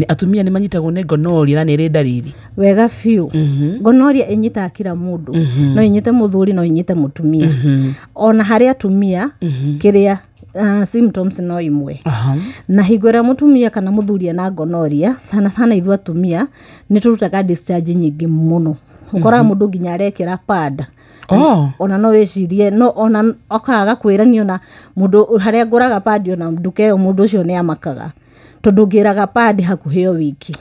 Atumia nĩ manyitagwo nĩ gonorrhea na nĩ ĩrĩ ndariri? Wega biũ. Gonorrhea ĩnyitaga kila mũndũ, no ĩnyite mũthuri, no ĩnyite mũtumia. Ona harĩ atumia kĩrĩa symptoms no imwe. Na hingo ĩrĩa mũtumia kana mũthuri ena gonorrhea, sana sana ithuĩ atumia nĩ tũrutaga discharge nyingĩ mũno, ũkoraga mũndũ nginya arekĩra pad. Ona no wĩcirie no ona okaga kwĩrania ona mũndũ harĩa ngũraga pad, ona nduka ĩyo mũndũ ũcio nĩ amakaga tondũ ngĩraga pad hakuhĩ o wiki.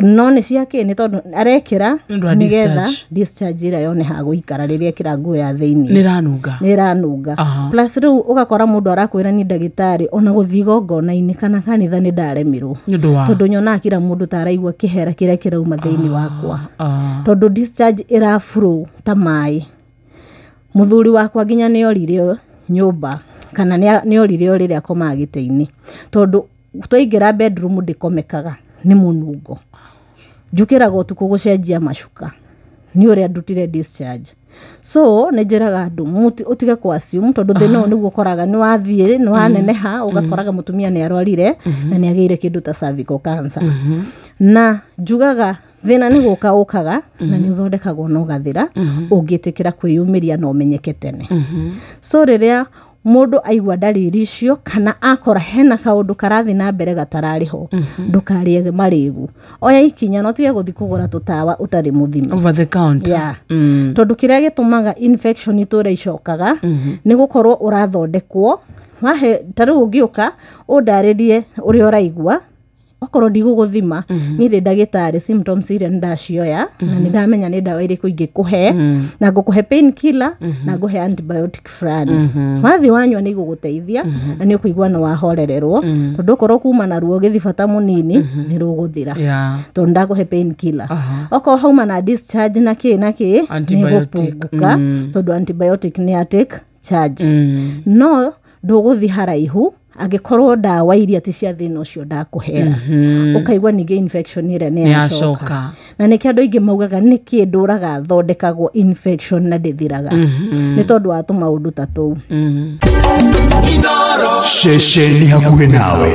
No nĩ ciakĩ? Nĩ tondũ arekĩra Nĩ ũndũ wa nĩgetha discharge. Discharge ĩrĩa yone ha gũikara rĩrĩa ekĩra nguo ya thĩinĩ. Nĩ ĩranunga. Nĩ ĩranunga. Plus rĩu ũgakora mũndũ arakwĩra, "Ni ndagĩtarĩ, ona gũthiĩ igongona-inĩ kana kanitha nĩ ndaremirwo Nĩ ũndũ wa tondũ nyonaga kila mũndũ ta araigua kĩhera kĩrĩa kĩrauma thĩinĩ wakwa, tondũ discharge ĩra flow ta maĩ. Mũthuri wakwa nginya nĩ orire nyũmba kana nĩ orire o rĩrĩa akomaga gĩtĩ-inĩ, tondũ twaingĩra bedroom ndĩkomekaga nĩ mũnungo. Njũkĩraga ũtukũ gũcenjia macuka nĩ ũrĩa ndutire discharge." So nĩ njĩraga andũ ũtige kũ assume, tondũ thĩna ũyũ nĩguo ũkoraga nĩ wathiĩ nĩ waneneha, ũgakoraga mũtumia nĩ arwarire na nĩ agĩire kĩndũ ta cervical cancer. Na njugaga thĩna nĩ gũka ũkaga na nĩ ũthondekagwo na ũgathira ũngĩtĩkĩra kwĩyumĩria na ũmenyeke tene. So rĩrĩa mũndũ aigua ndariri icio kana akora hena kaũndũ karathiĩ na mbere gatararĩ ho, ndũkarĩe marĩgu, oya ikinya na ũtige gũthiĩ kũgũra tũtawa ũtarĩ mũthime. Over the counter. Yeah. Tondũ kĩrĩa gĩtũmaga infection itũra icokaga nĩ gũkorwo ũrathondekwo wahe. Ta rĩu ũngĩũka ũndarĩrie ũrĩa ũraigua, okorwo ndigũgũthima, niĩ ndĩ ndagĩtarĩ, symptoms iria nĩ ndacioya na nĩ ndamenya nĩ ndawa irĩkũ ingĩkũhe, na ngũkũhe pain killer na ngũhe antibiotic fulani. Wathiĩ wanyua nĩ igũgũteithia na nĩ ũkũigua nĩ wahorererwo, tondũ okorwo kuma na ruo gĩthibata mũnini nĩ rũgũthira tondũ ndakũhe pain killer. Okorwo hauma na discharge na kĩ na kĩ, nĩ Antibiotic. ĩgũpunguka tondũ antibiotic nĩ ya take charge. No ndũgũthi haraihu angĩkorwo ndawa iria ti cia thĩna ũcio ndakũhera, ũkaigua ningĩ infection ĩrĩa nĩ Nĩ yacoka. yacoka. Na nĩkĩo andũ aingĩ maugaga, "Nĩkĩ ndũraga thondekagwo infection na ndĩthiraga?" Nĩ tondũ wa tũmaũndũ ta tũu. Ceceni hakuhĩ nawe.